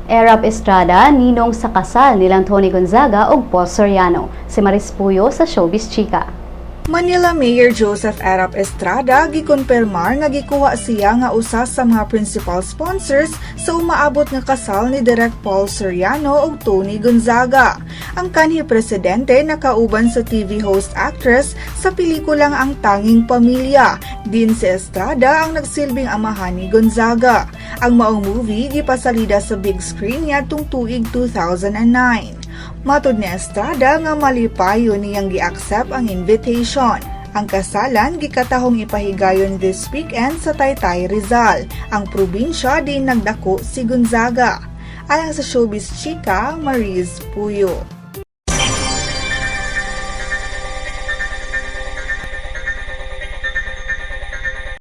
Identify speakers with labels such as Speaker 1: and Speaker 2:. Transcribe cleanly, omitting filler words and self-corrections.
Speaker 1: Erap Estrada, ninong sa kasal nilang Toni Gonzaga ug Paul Soriano. Si Maris Puyo sa Showbiz Chika.
Speaker 2: Manila Mayor Joseph Erap Estrada gikumpirmar nga gikuha siya nga usa sa mga principal sponsors sa umaabot nga kasal ni Direk Paul Soriano ug Toni Gonzaga. Ang kanhi presidente nakauban sa TV host actress sa pelikulang Ang Tanging Pamilya. Din si Estrada ang nagsilbing amahan ni Gonzaga. Ang maong movie gipasalida sa big screen niadtong tuig 2009. Matod ni Estrada nga malipayon niyang gi-accept ang invitation. Ang kasalan gikatahong ipahigayon this weekend sa Taytay, Rizal, ang probinsya din nagdako si Gonzaga. Alang sa Showbiz Chika, Maris Puyo.